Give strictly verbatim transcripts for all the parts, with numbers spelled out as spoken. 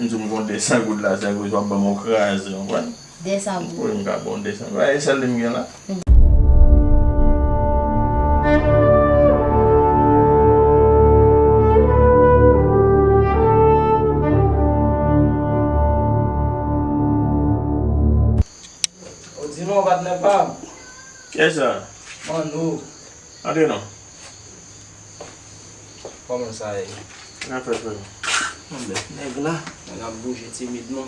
M di w m gon de san goud la, se akoz w ap ban m yon kraze, w konprann? De san goud. Wi, m ka ba w de san goud. E sèl li m gen la. Ou di non, patnè pa m. Kiyès sa? Manno. Antre non. Kòman sa ye? Sa fè, frè? Anben, nèg la, nèg ap bouje timidman.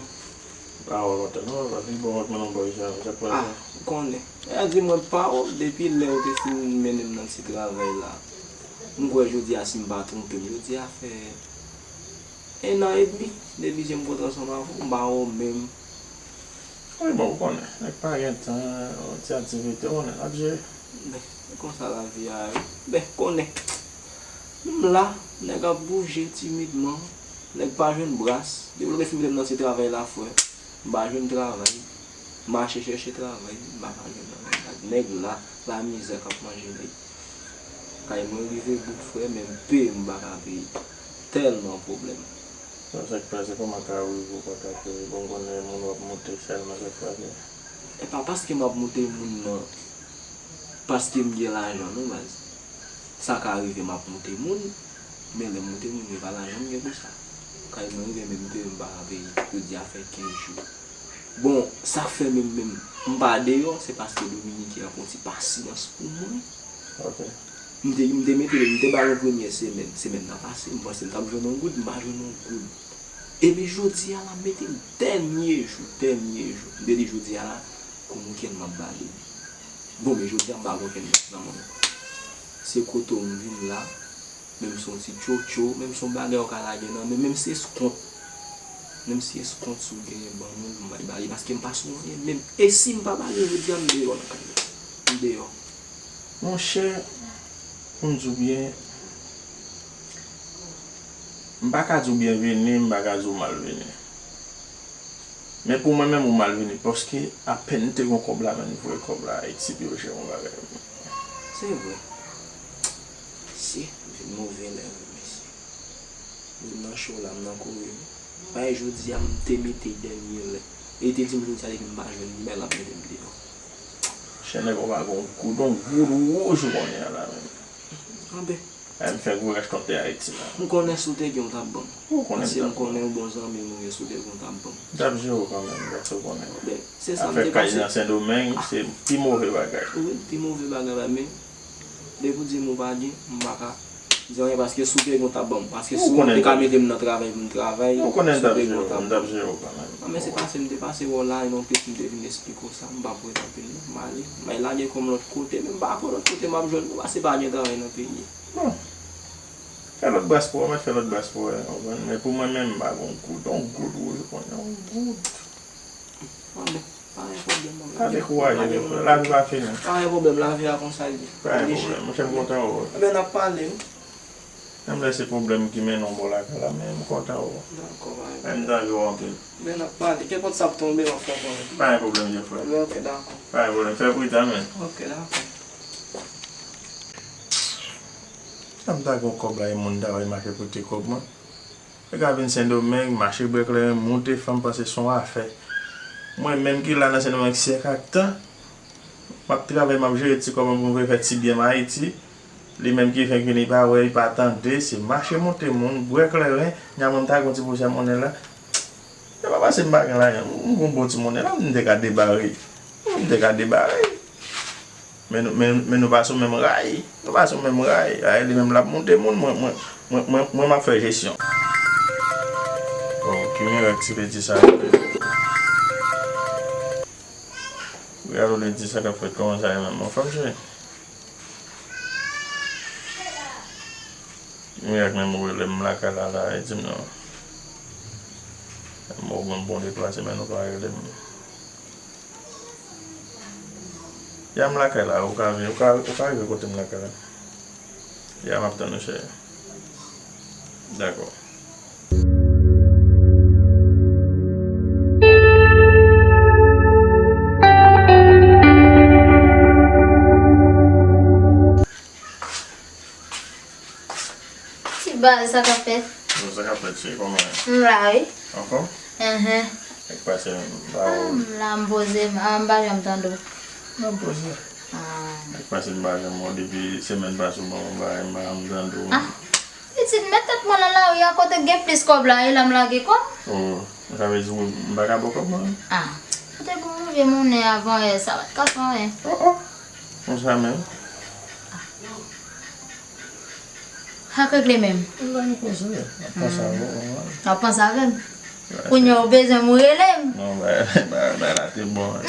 Pa wè lontan non, paske bon, mwen non, boy, sa, sa pral. Ah, ou konnen. Nèg la di mwen pa wè w depi lè ou te fin mennen m nan ti travay la. M kwè jodi a, si m pa twonpe m, jodi a fè en an edmi depi je m pote ansanm avè w, m pa wè w menm. Wi, bon, ou konnen, nèg pa gen tan, yon ti aktivite, ou konnen, n ap jere. Ben, se konsa lavi a ye. Ben, konnen. M la, nèg ap bouje timidman, nèg pa jwenn bras. Depi lè w te fin mete m nan ti travay la, frè, m pa jwenn travay. M mache chèche travay, m pa ka jwenn travay. Gad nèg la, lamizè k ap manje nèg. Kay mwen rive bout, frè, men m peye, m pa ka peye. Tèlman pwoblèm. Sa, sa k pase, kòman ka rive ou pa ka peye? Bon, m konnen moun w ap moute sèlman, sa k pase? E pa paske m ap moute moun nan, paske m gen lajan non, baz. Sa ka rive m ap moute moun, men lè m moute moun, e pa lajan m gen pou sa. Kay mwen rive, men m peye, m pa ka peye. Jodi a fè kenz jou. Bon, sa k fè menm, menm, m pa deyò, se paske Dominiken an pran ti pasyans pou mwen. Ok. M te, m te mete, m te ba yo premyè semèn. Semèn nan pase, m panse m t ap jwenn yon goud, m pa jwenn yon goud. Epi jodi a la, m mete dènye jou, dènye jou. M te di jodi a la, kou wikenn m ap ba li. Bon, men jodi a m pa gen okenn bras nan men m. Se kote w m vin la, menm se yon ti tchotcho, menm se yon bagay w ka lage nan men, menm se eskont. Menm si eskont si w genyen ban mwen, m bay ba li, paske m pa sou anyen menm. E si m pa ba li jodi a, m deyò nan kay la. M deyò. Monchè, pou m di w byen, m pa ka di w byenveni, m pa ka di w malveni. Men pou mwen menm, ou malveni, paske apèn m te gen kòb la, men m voye kòb la Ayiti, pi yo jere yon bagay. Se vre. Mesye, m vin move lè, wi, mesye. M nan cho la, m nan kouri, wi. Bay jodi a, m te mete dènye lè. E te di m jodi a, depi m pa jwenn, men l ap mete m deyò. Chè nèg ou pa gon goud, on goud wouj ou konnen an la menm. Anben. Ay, m fè gwo rach tonte Ayiti la. M konnen si w te gen, w t ap ban m. Ou konnen m t ap ban w. Paske m konnen yon bon zanmi m ou ye, si w te gen, w t ap ban m. M t ap jere w kanmenm, paske w konnen. Ben, se sa m te pase. Afè kay nan Sendomeng, se pi move bagay. Wi, pi move bagay la, men depi w di m ou pa gen, m pa ka di anyen, paske si w te gen, w t ap ban m. Paske si w te ka mete m nan travay pou m travay, si w te gen, w t ap ban m. Ou konnen m t ap jere w kanmenm. Anben, se pase m te pase wè w la, e non plis m te vin eksplike w sa, m p ap rete anpil non, m ale. M al lage kò m lòt kote, men m pa kwè lòt kote m ap jwenn nou, paske pa gen travay nan peyi. Bon. Fè lòt bras pou wè, mèt fè lòt bras pou wè, w konprann? Men pou mwen menm, m pa gon goud, on goud wouj, ou konnen, on goud. Anben, pa gen pwoblèm, mwen. Pa dekouraje, non, frè. Lavi pa fini. Pa gen pwoblèm, lavi a konsa l ye. Pa gen pwoblèm, monchè, m kontan wè w. Anben, n ap pale, wi. Menm lè se pwoblèm ki mennen w bò lakay la, men m kontan wè w. Dakò, pa gen pwoblèm. Menm tan yo anpil. Men n ap pale. Kenpòt sa k tonbe, m ap fè w konnen. Pa gen pwoblèm, vye frè. Men, ok, dakò. Pa gen pwoblèm, fè pridan, men. Ok, dakò. Sa m ta gen yon kòb la, e moun ta va mache pote kòb mwen. Nèg la vin Sendomeng, mache bwè kleren, moute fanm, panse se yon afè. Mwen menm ki la nan Sendomeng syèk ak tan, m ap travay, m ap jere ti kòb mwen pou m voye fè ti byen m Ayiti. Li menm ki fenk vini, li pa wè, li pa tande, se mache moute moun, bwè kleren, nya mwen m ta gen yon ti pwojè monnen la. Se pa paske m pa gen lajan, m gon bon ti monnen la, m te ka debare. M te ka debare. Men nou, men, men nou pa sou menm ray. Nou pa sou menm ray. Ay, li menm l ap moute moun, mwen, mwen, mwen, mwen, mwen m ap fè jesyon. Bon, ki mirak ti ledi sa ye? Gade ledi sa k ap fèt, kòman sa ye menm? Bon, fò m jwe. Mirak menm ou rele m lakay la, la, e di m non. Mwen, mwen bon de twa semèn ou pa rele m. Ya m lakay la, ou ka vin, ou ka, ou ka rive kote m lakay la. Ya m ap tann ou, cheri. Dakò. Ti baz, sa k ap fèt? Bon, sa k ap fèt, cheri, kòman w ye? M la, wi. Anfòm? Enhen. Sa k pase, m pa wè w. M la, m poze, m, ah, m pa janm tande w. Non, m poze. Ah. Sa k pase, m pa janm wè w depi semèn pase, w ban m yon bagay, m pa janm tande w. Ah. Pitit, m met tèt mwen nan lari a, kote k gen plis kòb la, e la m lage kòb. Oh, sa vle di w, m pa ka ba w kòb mwen? Ah. Ou te pou m vye monnen avan yè, sa pa t ka fè anyen. Oh, oh. Konsa menm. Sa k regle menm? M pa gen koze, m ap panse avè w, mwen. W ap panse avè m? Kounye a ou bezwen m ou rele m? Non, bay, bay, bay la te bon.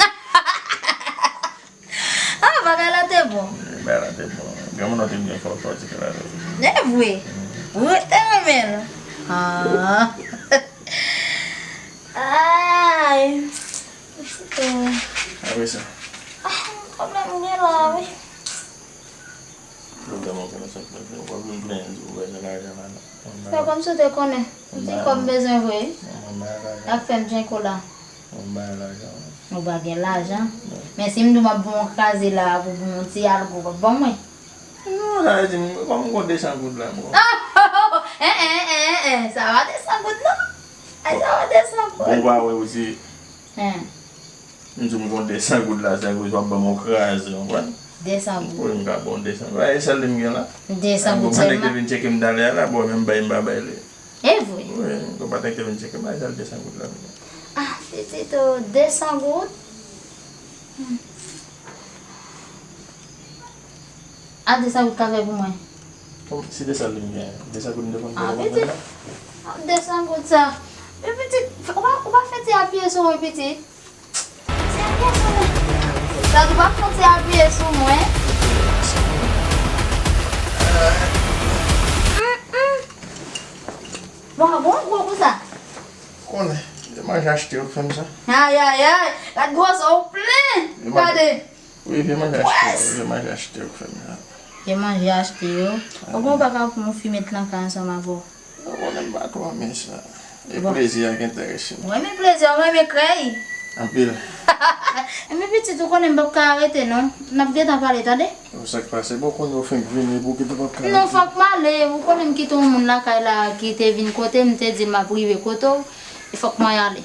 Ah, bagay la te bon. Bagay la te bon. Granmoun nan te byen fò, fò ti kè la. Se vre. Ou te renmen l. Ah. Ay. Apre sa. Ah, pwoblèm gen la, wi. Pwoblèm anpil nan sa k pase. Ou pa vin plenyen di w bezwen lajan la non. Se kòmsi w te konnen. Ti kòb m bezwen vre wi. Mwen bay lajan. Ap fè m tchenko la. Mwen bay lajan. Ou pa gen lajan. Men si m di w m ap ba w yon kraze la pou, pou yon ti algo, w ap ban mwen? Non, sa vle di, kòm m gon de san goud la, mwen. En, en, en, en, en, sa pa de san goud non. Ay, sa pa de san goud. Bon, ou pa wè ou di. Hen. M di w m gon de san goud la, se akoz w ap ban m yon kraze, w konprann? De san goud. Pou m ka ba w de san goud. Ay, e sèl li m gen la. De san goud sèlman? Ay, bon, pandan ke te vin tcheke m talè a la, bon, men m bay, m pa bay li. E vre? Wi, m gon paten ke te vin tcheke m, bay sèl de san goud la m gen. Ah, pitit, oh, de san goud? Hmm. A de san goud ka fè pou mwen? Kòm si de san li m gen, de san goud m te konn fè pou mwen la. Ah, pitit. Ah, de san goud sa. Men pitit, ou pa, ou pa fè ti apiye sou mwen, pitit. Ti apiye sou mwen. Sa di w pa fè ti apiye sou mwen. Mm, mm. Bon, bon, gwo konsa. Konnen, se manje achte yo k fè m sa. Ay, ay, ay. Gad gwosè w plen. Gade. Wi, vye manje achte yo, vye manje achte yo k fè m sa. Vye manje achte yo. Ou gen w pa ka pran yon fi met nan kay ansanm avè w? Ou konnen m pa twò renmen sa. E plezi a k enterese m. Ou renmen plezi a, ou renmen krèy. Anpil. Enben pitit, ou konnen m p ap ka rete non. N ap gentan pale, tande? Sa k pase? Bon, konnen ou fenk vini, pou kite m p ap ka rete. Non, fòk m ale. Ou konnen m kite yon moun lakay la ki te vin kote m, m te di l m ap rive kote w. E fòk mwen ale.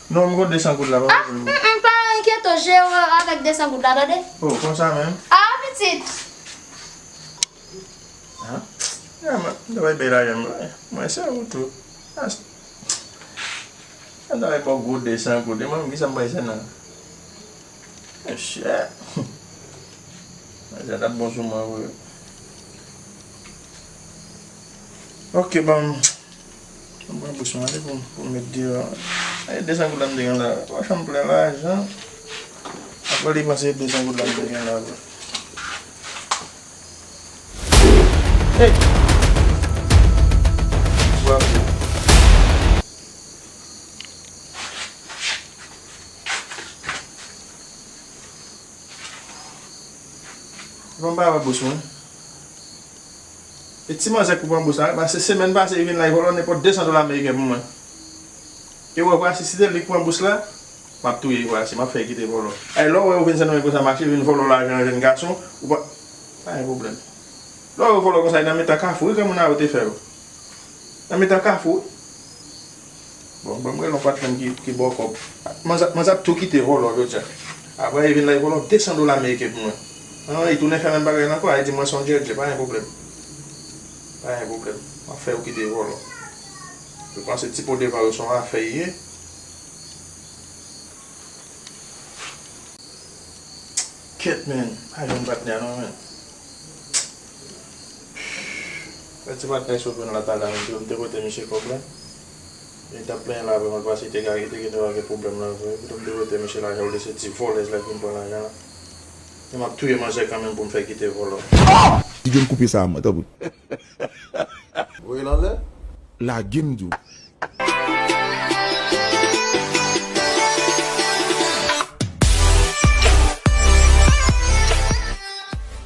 Non, m gon de san goud la, pa bezwen. Ah, mm, mm, pa enkyete w, jere w avèk de san goud la, tande? Oh, konsa menm? Ah, pitit! Hein? Ya, man, m ta bay bay lajan m, mwen se ou tou. Ah, m ta bay ba w gwo de san goud, e mwen menm, kisa m bay sèn nan? Monchè. Lajan t ap bon sou mwen vre. Ok, ban m. Mwen pran bous mwen ale pou, pou m met deyò. E de san goud la m te gen la. Pòch an m plen lajan. Apre li panse de san goud la m te gen la vre. Hey! Bravo. Bon, m pa wè bous mwen. E ti manzè k pou pran bous la, paske semèn pase, li vin la, li vòlò nenpòt de san dola ameriken pou mwen. E wè, vwasi, si se li k pran bous la, m ap touye l, vwasi, m ap fè l kite vòlò. Ay, lè w wè yo vin Sendomeng konsa, mache vin vòlò lajan jèn gason, ou pa, pa gen pwoblèm. Lè w wè yo vòlò konsa, e nan mitan kafou, wi, granmoun nan yo te fè yo. Nan mitan kafou, wi. Bon, ban m rele yon patnè m ki, ki ba w kòb. Manzè, manzè ap tou kite vòlò jodi a. Apre, li vin la, li vòlò de san dola ameriken pou mwen. An, li tounen fè menm bagay la ankò, li di mwen se yon djèdjè, pa gen pwoblèm. Pa gen pwoblèm. M ap fè yo kite vòlò. Yo panse ti po devan yo se yon afè li ye. Kèt, men, pa jwenn patnè a non, men. Fè ti patnè sou jwenn la talè a, men, m te kote misye kòb la. Li t ap plenyen la, vrèman, paske li te ka, li te gentan gen pwoblèm la, vre. Pito m te kote misye lajan, olye se ti vòlèz la ki vin pran lajan la. E m ap touye manzè kanmenm pou m fè kite vòlò. Ti John, koupe sa a mwen, tanpri. Voye l anlè. Lage m, di w.